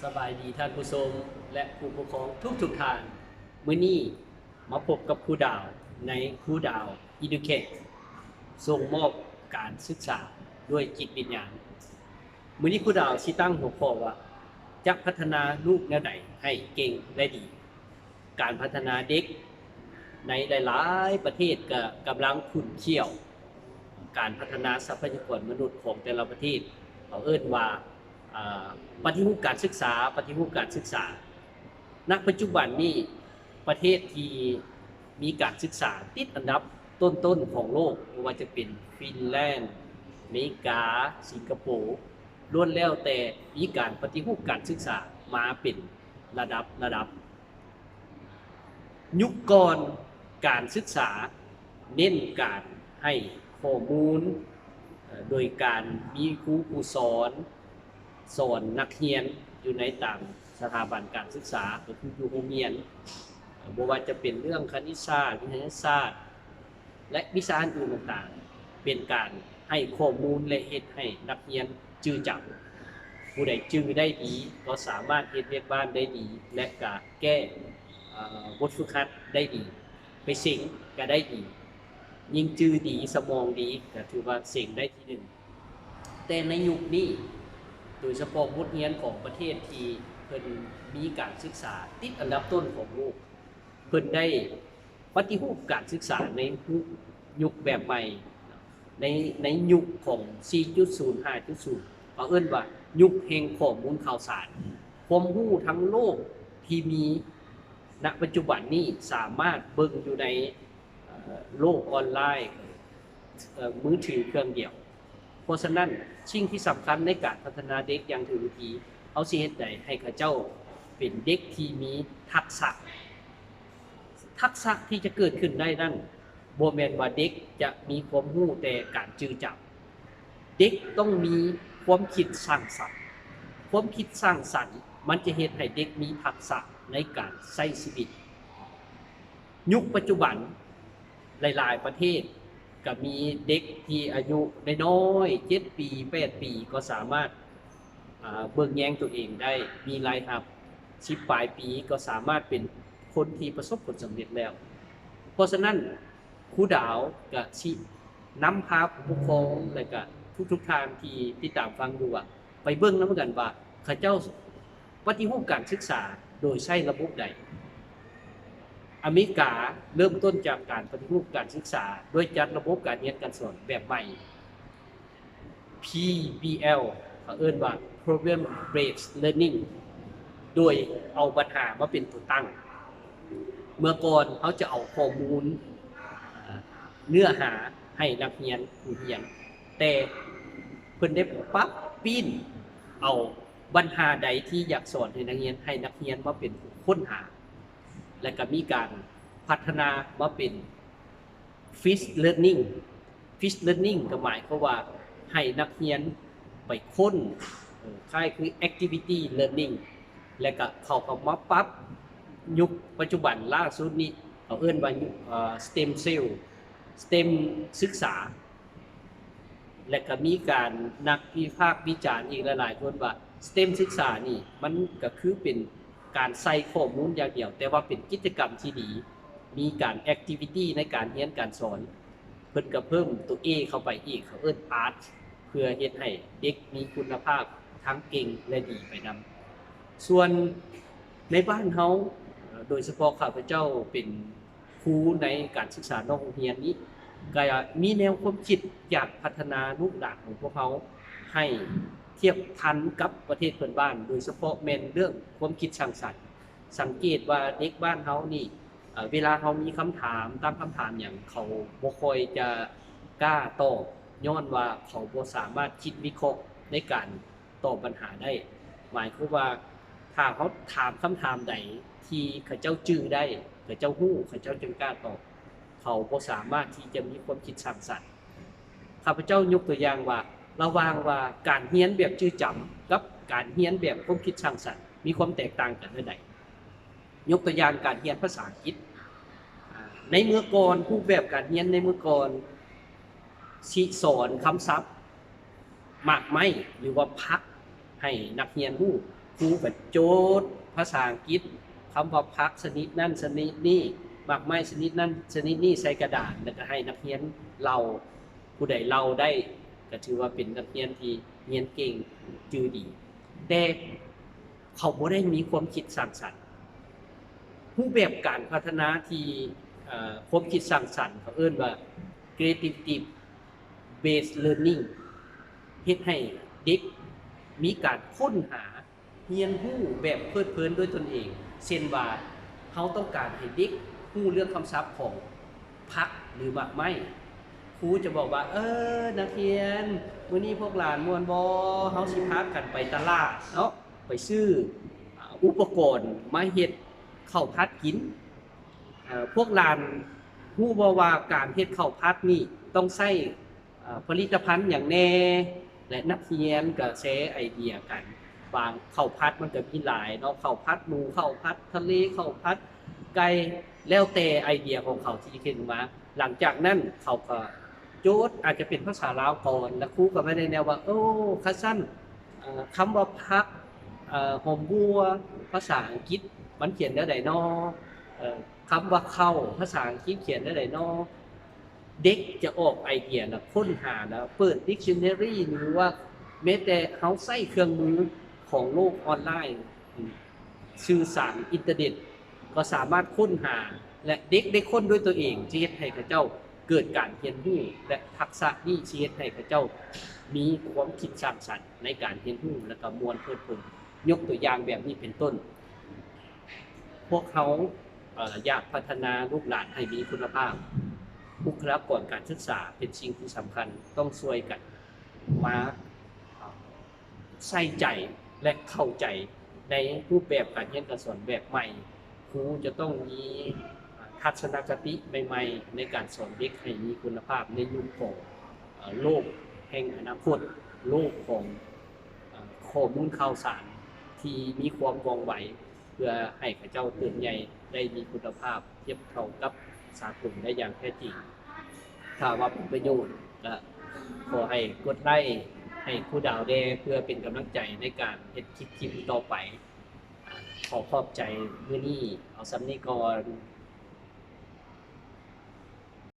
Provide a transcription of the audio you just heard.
ສະບາຍດີທ່ານຜູ້ຊົມ ແລະ ຜູ້ປົກຄອງທຸກໆທ່ານ. ມື້ນີ້ມາພົບກັບຄູດາວໃນຄູດາວ Educate ສົ່ງມອບການສຶກສາດ້ວຍຈິດວິນຍານ. ມື້ນີ້ຄູດາວຊິຕັ້ງຫົວຂໍ້ວ່າ ຈະພັດທະນາລູກແນວໃດໃຫ້ເກັ່ງ ແລະ ດີ? ການພັດທະນາເດັກໃນຫຼາຍໆປະເທດກໍກຳລັງຂຸ້ນຂ້ຽວ. ການພັດທະນາຊັບພະຍາກອນມະນຸດຂອງແຕ່ລະປະເທດ ເຂົາເອີ້ນວ່າ ອາ ປະຕິຮູບການສຶກສາ, ປະຕິຮູບການສຶກສາ. ນະປັດຈຸບັນນີ້ ປະເທດທີ່ມີການສຶກສາຕິດອັນດັບຕົ້ນໆຂອງໂລກ, ບໍ່ວ່າຈະເປັນຟິນແລນ, ເມກາ, ສິງກະໂປ, ລ້ວນແລ້ວແຕ່ມີການປະຕິຮູບການສຶກສາມາເປັນລະດັບລະດັບ. ຍຸກກ່ອນ ການສຶກສາເນັ້ນການໃຫ້ຂໍ້ມູນ ເອີ ໂດຍການມີຄູຜູ້ສອນ ສອນນັກຮຽນຢູ່ໃນຕາມສະຖາບັນການສຶກສາ ກໍຄືຢູ່ໂຮງຮຽນ, ບໍ່ວ່າຈະເປັນເລື່ອງຄະນິດສາດ, ວິທະຍາສາດ ແລະ ວິຊາອື່ນໆຕ່າງໆ ເປັນການໃຫ້ຂໍ້ມູນ ແລະ ເຮັດໃຫ້ນັກຮຽນຈື່ຈຳ. ຜູ້ໃດຈື່ໄດ້ດີກໍສາມາດເຮັດວຽກບ້ານໄດ້ດີ ແລະ ກະແກ້ ເອີ ບົດຝຶກຫັດໄດ້ດີ, ໄປເສັງກະໄດ້ດີ. ຍິ່ງຈື່ດີ, ສະໝອງດີ ກະຖືວ່າເສັງໄດ້ທີໜຶ່ງ. ແຕ່ໃນຍຸກນີ້ ໂດຍສະເພາະບົດຮຽນຂອງປະເທດທີ່ເພິ່ນມີການສຶກສາຕິດອັນດັບຕົ້ນຂອງໂລກ, ເພິ່ນໄດ້ປະຕິຮູບການສຶກສາໃນຍຸກແບບໃໝ່ ໃນ ໃນຍຸກຂອງສີ່ຈຸດສູນ ຫ້າຈຸດສູນ ເຂົາເອີ້ນວ່າຍຸກແຫ່ງຂໍ້ມູນຂ່າວສານ. ຄວາມຮູ້ທັງໂລກທີ່ມີນະປັດຈຸບັນນີ້ສາມາດເບິ່ງຢູ່ໃນ ເອີ ໂລກອອນລາຍ ເອີ ມືຖືເຄື່ອງດຽວ. ເພາະສະນັ້ນ ສິ່ງທີ່ສຳຄັນໃນການພັດທະນາເດັກຢ່າງຖືກວິທີ ເຮົາຊິເຮັດໃດໃຫ້ເຂົາເຈົ້າເປັນເດັກທີ່ມີທັກສະ. ທັກສະທີ່ຈະເກີດຂຶ້ນໄດ້ນັ້ນ ບໍ່ແມ່ນວ່າເດັກຈະມີຄວາມຮູ້ແຕ່ການຈື່ຈຳ. ເດັກຕ້ອງມີຄວາມຄິດສ້າງສັນ. ຄວາມຄິດສ້າງສັນ ມັນຈະເຮັດໃຫ້ເດັກມີທັກສະໃນການໃຊ້ຊີວິດ. ຍຸກປັດຈຸບັນ ຫຼາຍໆປະເທດກໍມີເດັກທີ່ອາຍຸນ້ອຍໆ ເຈັດປີ ແປດປີ ກໍສາມາດ ອາ ເບິ່ງແຍງຕົວເອງໄດ້, ມີລາຍຮັບ ສິບປາຍປີ ກໍສາມາດເປັນຄົນທີ່ປະສົບຜົນສຳເລັດແລ້ວ. ເພາະສະນັ້ນ ຄູດາວກະຊິນຳພາຜູ້ປົກຄອງ ແລະ ກະທຸກໆທ່ານທີ່ຕິດຕາມຟັງຢູ່ວ່າ ໄປເບິ່ງນຳກັນວ່າ ເຂົາເຈົ້າປະຕິຮູບການສຶກສາໂດຍໃຊ້ລະບົບໃດ. ອາເມລິກາເລີ່ມຕົ້ນຈາກການປະຕິຮູບການສຶກສາ ໂດຍຈັດລະບົບການຮຽນການສອນແບບໃໝ່ ພີບີແອລ ເຂົາເອີ້ນວ່າ Problem Based Learning ໂດຍເອົາບັນຫາມາເປັນຕົວຕັ້ງ. ເມື່ອກ່ອນເຮົາຈະເອົາຂໍ້ມູນ ເນື້ອຫາໃຫ້ນັກຮຽນຜູ້ຮຽນ, ແຕ່ເພິ່ນໄດ້ປັບປ່ຽນເອົາບັນຫາໃດທີ່ຢາກສອນໃຫ້ນັກຮຽນ, ໃຫ້ນັກຮຽນມາເປັນຜູ້ຄົ້ນຫາ ແລະ ກໍມີການພັດທະນາມາເປັນ Field Learning. Field Learning ກໍໝາຍຄວາມວ່າໃຫ້ນັກຮຽນໄປຄົ້ນ, ເອີ ຄ້າຍຄື Activity Learning ແລະ ກໍເຂົາກໍມາປັບ ຍຸກປັດຈຸບັນລ່າສຸດນີ້ ເຂົາເອີ້ນວ່າ ເອີ STEM Cell, STEM ສຶກສາ ແລະ ກໍມີການນັກວິພາກວິຈານອີກຫຼາຍໆຄົນວ່າ STEM ສຶກສານີ້ ມັນກໍຄືເປັນການໃສ່ຂໍ້ມູນຢ່າງດຽວ, ແຕ່ວ່າເປັນກິດຈະກຳທີ່ດີ, ມີການ activity ໃນການຮຽນການສອນ. ເພິ່ນກໍເພີ່ມຕົວ A ເຂົ້າໄປອີກ, ເຂົາເອີ້ນ Art ເພື່ອເຮັດໃຫ້ເດັກມີຄຸນນະພາບທັງເກັ່ງ ແລະ ດີໄປນຳ. ສ່ວນໃນບ້ານເຮົາ, ໂດຍສະເພາະຂ້າພະເຈົ້າເປັນຄູໃນການສຶກສານອກໂຮງຮຽນນີ້, ກໍມີແນວຄວາມຄິດຢາກພັດທະນາລູກຫຼານຂອງພວກເຮົາໃຫ້ທຽບທັນກັບປະເທດເພື່ອນບ້ານ, ໂດຍສະເພາະແມ່ນເລື່ອງຄວາມຄິດສ້າງສັນ. ສັງເກດວ່າເດັກບ້ານເຮົານີ້ ເອີ ເວລາເຮົາມີຄຳຖາມ, ຕັ້ງຄຳຖາມຫຍັງ, ເຂົາບໍ່ຄ່ອຍຈະກ້າຕອບ, ຍ້ອນວ່າເຂົາບໍ່ສາມາດຄິດວິເຄາະໃນການຕອບບັນຫາໄດ້. ໝາຍຄວາມວ່າ ຖ້າເຮົາຖາມຄຳຖາມໃດທີ່ເຂົາເຈົ້າຈື່ໄດ້, ເຂົາເຈົ້າຮູ້, ເຂົາເຈົ້າຈຶ່ງກ້າຕອບ. ເຂົາບໍ່ສາມາດທີ່ຈະມີຄວາມຄິດສ້າງສັນ. ຂ້າພະເຈົ້າຍົກຕົວຢ່າງວ່າ ລະຫວ່າງວ່າການຮຽນແບບຈື່ຈຳກັບການຮຽນແບບຄວາມຄິດສ້າງສັນ ມີຄວາມແຕກຕ່າງກັນແນວໃດ? ຍົກຕົວຢ່າງການຮຽນພາສາອັງກິດ. ອາ ໃນເມື່ອກ່ອນ, ຮູບແບບການຮຽນໃນເມື່ອກ່ອນ ຊິສອນຄຳສັບ ໝາກໄມ້ ຫຼືວ່າຜັກ ໃຫ້ນັກຮຽນຮູ້. ຄູກໍໂຈດພາສາອັງກິດ ຄຳວ່າຜັກຊະນິດນັ້ນຊະນິດນີ້ ໝາກໄມ້ຊະນິດນັ້ນຊະນິດນີ້ໃສ່ກະດານ ແລ້ວກໍໃຫ້ນັກຮຽນເລົ່າ. ຜູ້ໃດເລົ່າໄດ້ກໍຖືວ່າເປັນນັກຮຽນທີ່ຮຽນເກັ່ງ ຈື່ດີ. ແຕ່ເຂົາບໍ່ໄດ້ມີຄວາມຄິດສ້າງສັນ. ຮູບແບບການພັດທະນາທີ່ ເອີ ຄວາມຄິດສ້າງສັນ ເຂົາເອີ້ນວ່າ creativity based learning ເຮັດໃຫ້ເດັກມີການຄົ້ນຫາ ຮຽນຮູ້ແບບເພີດເພີນດ້ວຍຕົນເອງ. ເຊັ່ນວ່າ ເຮົາຕ້ອງການໃຫ້ເດັກຮູ້ເລື່ອງຄຳສັບຂອງຜັກ ຫຼື ໝາກໄມ້, ຄູຈະບອກວ່າ ເອີ ນັກຮຽນ, ມື້ນີ້ພວກຫຼານມ່ວນບໍ່? ເຮົາຊິພາກັນໄປຕະຫຼາດເນາະ, ໄປຊື້ ອາ ອຸປະກອນມາເຮັດເຂົ້າຜັດກິນ. ເອີ ພວກຫຼານຮູ້ບໍ່ວ່າການເຮັດເຂົ້າຜັດນີ້ຕ້ອງໃຊ້ ເອີ ຜະລິດຕະພັນຫຍັງແດ່? ແລະ ນັກຮຽນກໍແຊໄອເດຍກັນ. ບາງ ເຂົ້າຜັດມັນກໍມີຫຼາຍເນາະ, ເຂົ້າຜັດໝູ, ເຂົ້າຜັດທະເລ, ເຂົ້າຜັດໄກ່, ແລ້ວແຕ່ໄອເດຍຂອງເຂົາທີ່ຈະຄິດອອກມາ. ຫຼັງຈາກນັ້ນເຂົາກໍໂຈດ, ອາດຈະເປັນພາສາລາວກ່ອນ, ແລ້ວຄູກໍມາໄດ້ແນວວ່າ ໂອ້ ຄັນຊັ້ນ ເອີ ຄຳວ່າຜັກ, ເອີ ຫອມບົວ, ພາສາອັງກິດມັນຂຽນແນວໃດນໍ? ເອີ ຄຳວ່າເຂົ້າ, ພາສາອັງກິດຂຽນແນວໃດນໍ? ເດັກຈະອອກໄອເດຍ ແລ້ວຄົ້ນຫາ ແລ້ວເປີດ dictionary ຫຼືວ່າແມ້ແຕ່ເຮົາໃຊ້ເຄື່ອງມືຂອງໂລກອອນລາຍ ສື່ສານອິນເຕີເນັດ ກໍສາມາດຄົ້ນຫາ ແລະ ເດັກໄດ້ຄົ້ນດ້ວຍຕົວເອງ ຈະເຮັດໃຫ້ເຂົາເຈົ້າເກີດການຮຽນຮູ້ ແລະ ທັກສະນີ້ຊິເຮັດໃຫ້ເຂົາເຈົ້າມີຄວາມຄິດສ້າງສັນໃນການຮຽນຮູ້ ແລະ ກໍມ່ວນເພີດເພີນ. ຍົກຕົວຢ່າງແບບນີ້ເປັນຕົ້ນ, ພວກເຮົາ ເອີ ຢາກພັດທະນາລູກຫຼານໃຫ້ມີຄຸນນະພາບ, ບຸກຄະລາກອນການສຶກສາເປັນສິ່ງທີ່ສຳຄັນ, ຕ້ອງຊ່ວຍກັນມາ ເອີ ໃສ່ໃຈ ແລະ ເຂົ້າໃຈໃນຮູບແບບການຮຽນການສອນແບບໃໝ່. ຄູຈະຕ້ອງມີ ເອີ ທັດສະນະຄະຕິໃໝ່ໆ ໃນການສອນເດັກໃຫ້ມີຄຸນນະພາບໃນຍຸກຂອງ ເອີ ໂລກແຫ່ງອະນາຄົດ, ໂລກຂອງ ເອີ ຂໍ້ມູນຂ່າວສານທີ່ມີຄວາມວ່ອງໄວ, ເພື່ອໃຫ້ເຂົາເຈົ້າເຕີບໃຫຍ່ໄດ້ມີຄຸນນະພາບທຽບເທົ່າກັບສາກົນໄດ້ຢ່າງແທ້ຈິງ. ຖ້າວ່າເປັນປະໂຫຍດ ກໍຂໍໃຫ້ກົດໄລ້ໃຫ້ຄູດາວແດ່ ເພື່ອເປັນກຳລັງໃຈໃນການເຮັດຄລິບໆຕໍ່ໄປ. ຂໍຂອບໃຈມື້ນີ້ ເອົາສ່ຳນີ້ກ່ອນ.